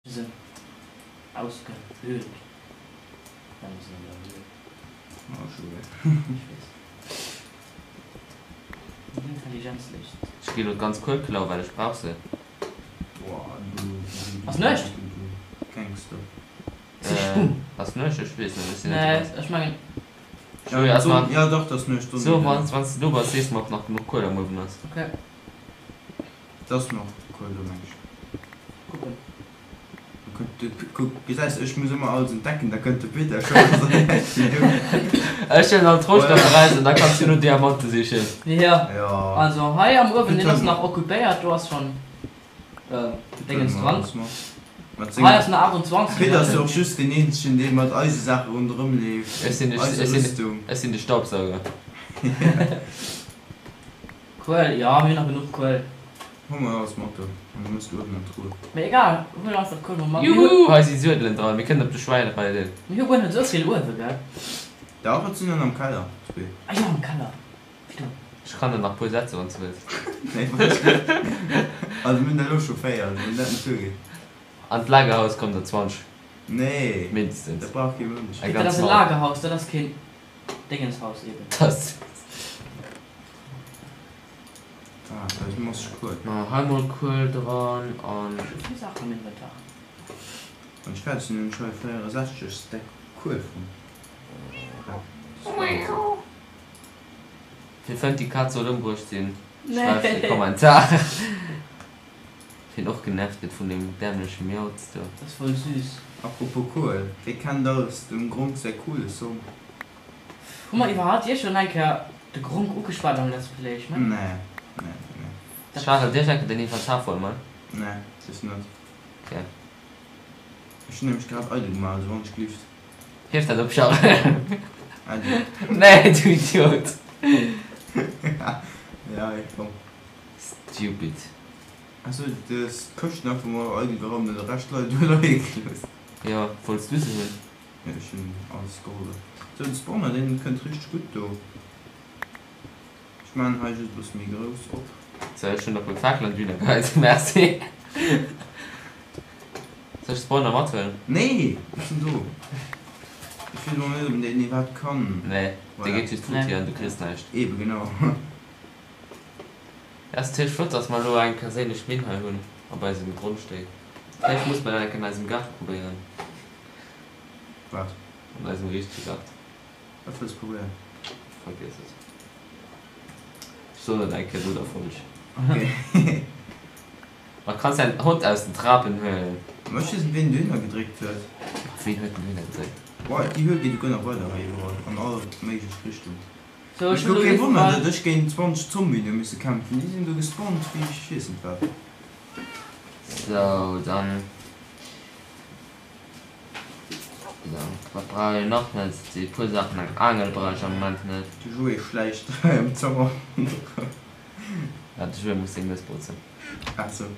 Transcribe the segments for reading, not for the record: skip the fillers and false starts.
Se ausgehöhlt. Nennen se an der Höhl. Oh, scho wéi. Ech weess. Intelligenzlicht. Ech gi lo d'ganz Kuel klauen, well ech brauch se. Ass Nuecht? Gangster. Ass Nuecht? Ech weess net, ech sinn net Nee, dobäi. ech mengen. Joé, ass nach. Jo, dach, 't ass Nuecht. D'Sonn So, geet wann ënner. wann s de do bass, sees mer, ob nach genuch Kuel am Uewen ass. Okay. 't ass nach Kuel do, meng ech. Kucken. Kuck, gesäis, ech muss ëmmer alles entdecken, da kënnt de Peter scho mat senger Äppchen do. Ech huelen all d'Rohstoffer eraus an da kanns du no Diamante sichen. Jo, also hei am Uewen, deen ass nach occupéiert, do ass schonn Déngens dran. Hei ass nach 28. Peter ass jo och just deen eenzegen, dee mat eise Saache ronderëm leeft, Ech sinn eise Rüstung. Ech sinn de Staubsauger. Kuel, jo, mir hunn nach genuch Kuel. Hu mer alles mat do an du muss uewen an d'Truh. Mee egal, huel einfach d'Kuel mol mat. Juhu, hei si Suedelen dran, mir kënnen op de Schwäin reiden. Mir hu guer net esou vill uewe, gell? Dach, et sinn der am Keller zwee. Ah jo, am Keller, wéi do. Ech kann der nach puer setzen, wann s du wëlls. Nee, brauchs net. Also mir hunn der elo scho 4, also wann dat net duergeet. An d'Lagerhaus kommen der 20. Nee, Mindestens. dat brauch kee Mënsch. Eng Dat ganz ass e Hall. Lagerhaus, dat ass keen Dingenshaus eben. Dat. Ah, da ass masseg Kuel. Ma hei mol Kuel dran an. Ech hu vill Saachen am Inventar. Wann ech fäerdeg sinn, hunn ech hei 64 Stack Kuel fonnt. Dat ass Wahnsinn. Wie fënnt déi Kaz soll ëmbruecht sinn? Schreift e Kommentar. Wien och genervt gëtt vun deem dämleche Miauz do. Dat ass voll süß. Apropos Kuel, wee kennt alles dem Gronkh säi Kuele-Song? Hu mer iwwerhaapt jee schonn eng Kéier de Gronkh ugeschwat am Let's Play? Ech mengen. Nee, nee, nee. Charel, dir ech enke den Inventar voll man? Nee, just net. Ok. Ech hun nämlech grad eidel gemaach, also wann ech glift. Hief dat op, Charel. Eidel. Nee, du Idiot. Ja, komm. Stupid. Achso, du hues d'Këschten einfach mol eidel geraumt an de Rescht leit do leie gelooss. Jo, wollts du se hunn? Jo, ech hunn alles geholl. Sou, de Spawner, deen kënnt richteg gutt do. Ech maan hei just e bësse méi grouss op. Sou, ech hunn der puer Fakelen an d'Bühne geheit. Merci. Soll ech de Spawner mathuelen? Nee, ech sinn do. Ech weess och net, ob een deen iwwerhaapt kann. Nee, dee geet just futti an du kriss näischt. Eben, genau. Et ass natierlech flott, dass mer elo eng perséinlech Minn hei hunn op eisem Grondstéck. Vläicht muss mer dat eng Kéier an eisem Gaart probéieren. Wat? An eisem richtege Gaart. Wat wëlls probéieren? Vergiess et. Ech soen et eng Kéier no der Folg. Ok. Ma kanns däin Hond aus den Trapen huelen. Ma ech weess net ween dohinner gedréckt huet. Ween huet den dohinner gedréckt? Boah, déi Höhl geet jo guer nach weider hei iwwerall an all méiglech Richtung. So, ech Mee hunn kee elo Wonner iwwerall. dat ech géint 20 Zombien hu misse kämpfen, déi sinn do gespawnt wéi ech weess net wat. Sou, dann. Sou, wat brauch een nach net? Et si puer Saachen, eng Aangel brauch ech am Moment net. De Joé schläicht hei am Zëmmer ronderëm. Ja, de Joé muss seng Nues botzen. Ach sou.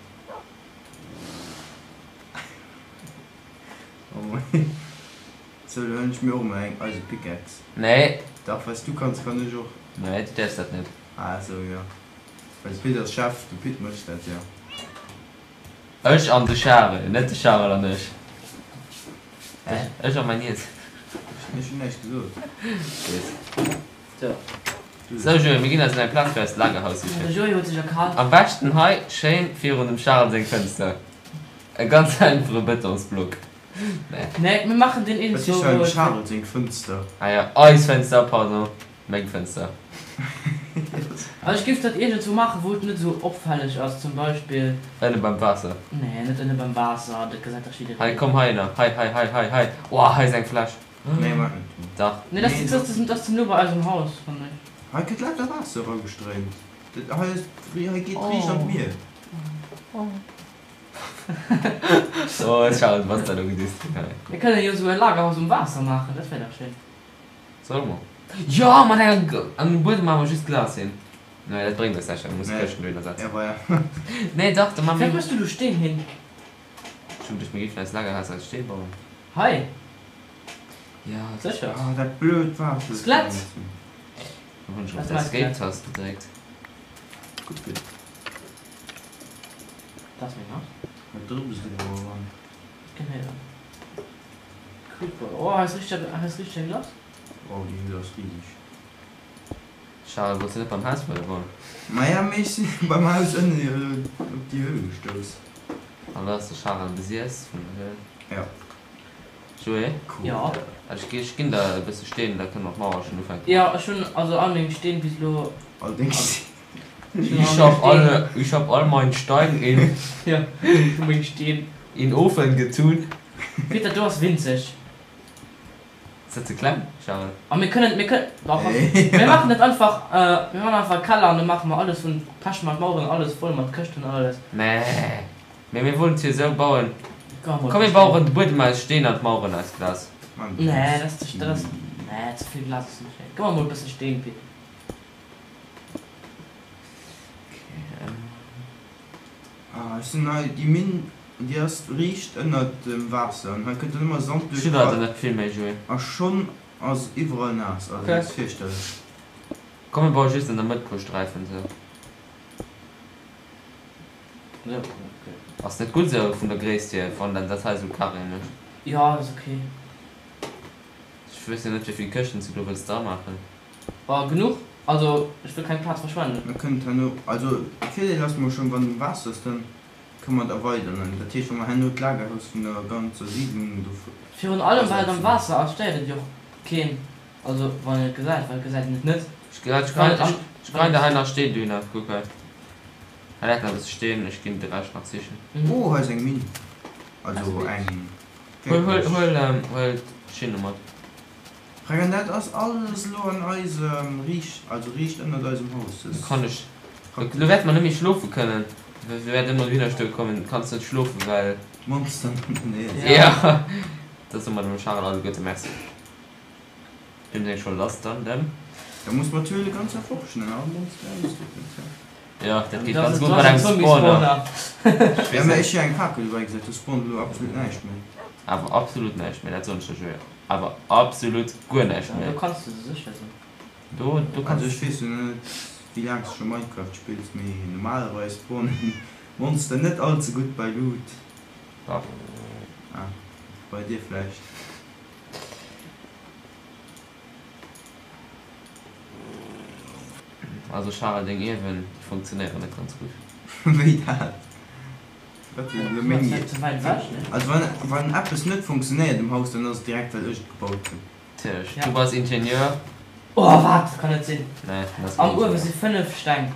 Oh moin. Sou, lo hunn ech mir och emol eng eise Pickaxe. Nee. Dach, wat s du kanns, kann ech och. Nee, du däerfs dat net. Ah sou, jo. Well de Pit ass Chef, de Pit mécht dat, jo. Ech an de Charel, net de Charel an ech. Hä? Ech a mäin Niess. Ech hunn näischt gesot. Gutt. Sou. Sou Joé, mir ginn eis elo eng Plaz fir eist Lagerhaus sichen. De Joé huet sech erkannt. Am beschten hei, schéin virun dem Charel seng Fënster. E ganz einfache Betonsblock. Nee. Nee, mir maachen deen Wat iergendzwou, heescht dem wou et. Charel seng Fënster? Ah jo, eis Fënster, pardon. Meng Fënster. Also ech géif dat iergendzwou maachen, wou et net esou opfälleg ass, zum Beispill. Ënne beim Waasser. Nee, net ënne beim Waasser, dat gesäit dach Hei, jiddereen. komm heihinner. Hei, hei, hei, hei, hei. Oh, hei ass eng Fläsch. Nee, maach net do. Dach. Nee, dat ass, dat ass ze no bei eisem Haus, fannen ech. Hei gëtt lauter Waasser eragestréimt. Dat hei ass, hei geet riicht an d'Mier. Oh, Charel, du bass dat elo gedisst ginn hei. Mir kënnen jo esou e Lagerhaus um Waasser maachen, dat wär dach schéin. Solle mer? Jo, mat enger an dem Buedem maache mer just Glas hin. Nee, dat bréngt eis näischt, well mir musse Këschten dohinner setzen. Nee, dach, da maache Firwat mir. méchs du do Steen hin? Ech hunn geduecht, mir géifen eist Lagerhaus aus Steen bauen. Hei? Ja. Sécher? Ah, dat blöd Waasser. Skelett! Do hunn ech op d'Escape-Tast gedréckt. Gutt, gutt. Dat ass meng Haut. Wat drëpst do eran? keen héieren. Creeper, oh hei ass richteg, hei ass richteg eng lass. Oh déi Höhle ass riseg. Charel, wolls de net beim Haus weider bauen? Maja, mee ech sinn beim Haus ënnen jo elo op déi Höhle gestouss. An lo ass de Charel besiess vun der Höhl. Ja. Joé? Ja. Also ech ginn der e bësse Steen, da kënne mer d'Mauer schonn ufänken. Jo, ech hunn also all meng Steen bis elo. All deng Steen? Ich hab alle, ich hab all mein Stein in. Jo, ech hu meng Steen. In Ofen getun. Peter, do ass winzeg. Ass dat ze kleng, Charel? A mir kënnen, mir kënnen, dach, mir maachen dat einfach, mir maachen einfach e Keller an do maache mer alles vun, peche mer d'Maueren alles voll mat Këschten an alles. Mä, mä mir wollen et jo esou bauen. Komm mir baueren de Buedem aus Steen an d'Maueren aus Glas. Nee, dat ass, dat ass, nee, ze vill Glas ass net schéin. Gëff mer mol e bësse Steen, Pit. Ah, ech sinn hei, déi Minn, déi ass riicht ënnert dem Waasser an hei kënnt dann ëmmer Sand duerch Ech hunn der net vill méi, Joé. A schonn ass iwwerall naass, also dat ass fierchterlech. Komm mir baue just an der Mëtt puer Sträifen sou. Ass net gutt sou vun der Gréisst hier, wann dat hei sou Carré mécht? Jo, ass ok. Ech weess jo net wéivill Këschten s du do wëlls dra maachen. War genuch, also ech wëll keng Plaz verschwenden. Mir kënnen herno, also de Virdeel ass mol schonn, wann Waasser ass, dann kënne mer et erweideren. Dat heescht, wa mer herno d'Lagerhaus vun der ganzer Siidlung do Virun allem well et am Waasser ass, stéiert et jo och keen, also wann een et gesäit, well et gesäit een et net. Ech geheien der hei nach Steen dohinner, kuck hei, hei läit nach e bësse Steen, ech ginn de Rescht nach sichen. Oh, hei ass eng Minn, also eng Huel, huel, huel, huel d'Schinne mat. Regan, dat ass alles elo an eisem riicht, also riicht ënnert eisem Haus. Do kann ech, do wäerte mer net méi schlofe kënnen. Do wäert ëmmer dohinner stoe kommen, kanns net schlofen, well. D'Monster an der Nähe sinn. Jo, da soe mer dem Charel alleguerte Merci. Deem seng Schold ass dann dem. Da muss mer d'Höhle ganz erforschen an all Monster ausdrocken, tja. Jo, dat geet ganz gutt mat engem Spawner. Jo, mä ech hu eng Fakel dobäi gesat, do spawnt elo absolut näischt méi. Awer absolut näischt méi, dat soen ech der, Joé. Awer absolut guer näischt méi. Do kanns de sécher sinn. Do, do kanns. Also ech weess jo net wéi laang s de scho Minecraft spills, mee normalerweis spawnen Monster net all ze gutt bei Loot. Dach. Ah, bei dir vläicht. Also Charel, deng Iewen, déi funktionéieren net ganz gutt. Wéi dat? Wat sinn elo meng Iewen? Also wann, wann eppes net funktionéiert um Haus, dann ass et direkt well ech et gebaut hunn. Natierlech, du bass Ingenieur. Oh wat? Dat kann net sinn. Nee, dat ass keen Am Uewe Ingenieur. si 5 Steng.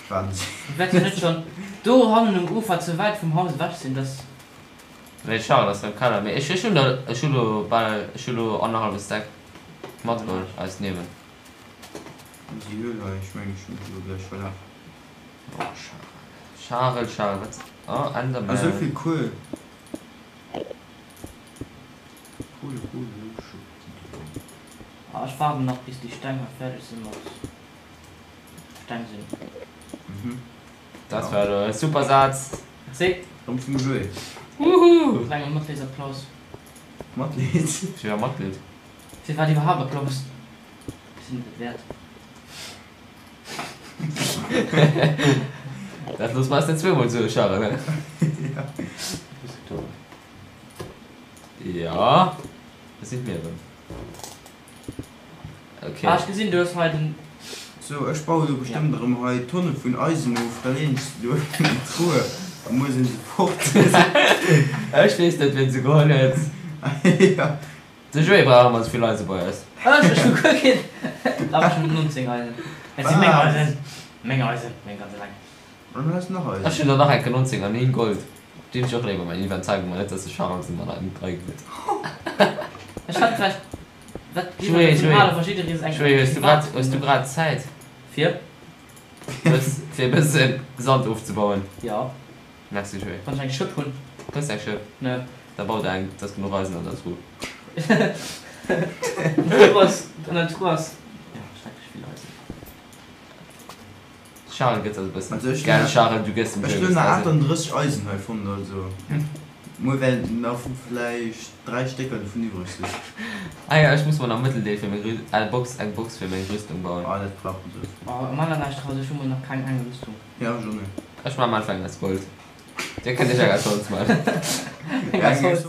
Wahnsinn. Wäert jo net schonn do hannen um Ufer ze wäit vum Haus ewech sinn, dass. Nee, Charel ass beim Keller. Mee ech, ech hunn der, ech hu lo bal, ech hu lo annerhallwe Stack matgeholl aus den Iewen. Déi Höhl hei, ech mengen ech hunn mech elo gläich verlaf. Oh Charel, Charel, Charel, wat, oh Enderman. Ah souvill Kuel. Kuel, Kuel, Schuppdiwupp. Ah ech waarden nach bis déi Steng hei fäerdeg sinn mat Steng sinn. Mhm. Dat war elo e super Saz. Merci. Rëm vum Joé. Woohoo! Klenge Matleedsapplaus. Matleed? Fir wat Matleed? Fir wat iwwerhaapt Applaus? Ech sinn et net wäert. Dat loosse mer eis net zweemol soen, Charel, he? Ja. Ja, dat sinn mir erëm. Okay. Ah, ech gesinn, du hues hei den. Sou, ech baue lo bestëmmt erëm hei Tonne vun Eisen of, da leen ech se do an déi Truhe a muer sinn se fort. Ech weess net, wien se geholl huet. Ja. De Joé brauch ëmmer esou vill Eise bei eis. Ech? Ech hu guer keen. Dach, ech hunn 19 Eisen. Et si meng Eisen. Meng Eisen, meng ganz eleng. An hei ass nach Eisen. Ech hunn der nach eng Kéier 19 an 9 Gold. Déi hunn ech och léiwer an mein Inventar gemaach, net dass de Charel se mer nach dra huet. Ech hat vläicht. Wat Joé, geet Joé, halen, wa jidderee seng Joé, hues du grad, hues du grad Zäit? Fir? Hues, fir e bësse Sand ofzebauen? Jo. Merci, Joé. Wann ech eng Schëpp hunn. Hues eng Schëpp? Ne. Da bau der eng, et ass genuch Eisen an der Truh. An der Truh ass, an der Truh ass, jo, schrecklech vill Eisen. Charel gëtt eis e bëssen. Also ech Gell hunn Charel, du gëss dem ech Joe hunn nach nach Eisen. 38 Eisen hei fonnt, also muer wäerten nach vläicht 3 Stécker dovun iwwreg sinn. Ah jo, ech muss mer nach Mëtteldeel fir meng Rü äh Box, eng Box fir meng Rüstung bauen. Ah dat brauch en sou. Oh, am allerlescht Haus, ech hu mol nach keng eng Rüstung. Ja, ech och net. Ech maan am Anfang aus Gold. Dir kënnt iech eng aus Holz maan. Ja. Holz.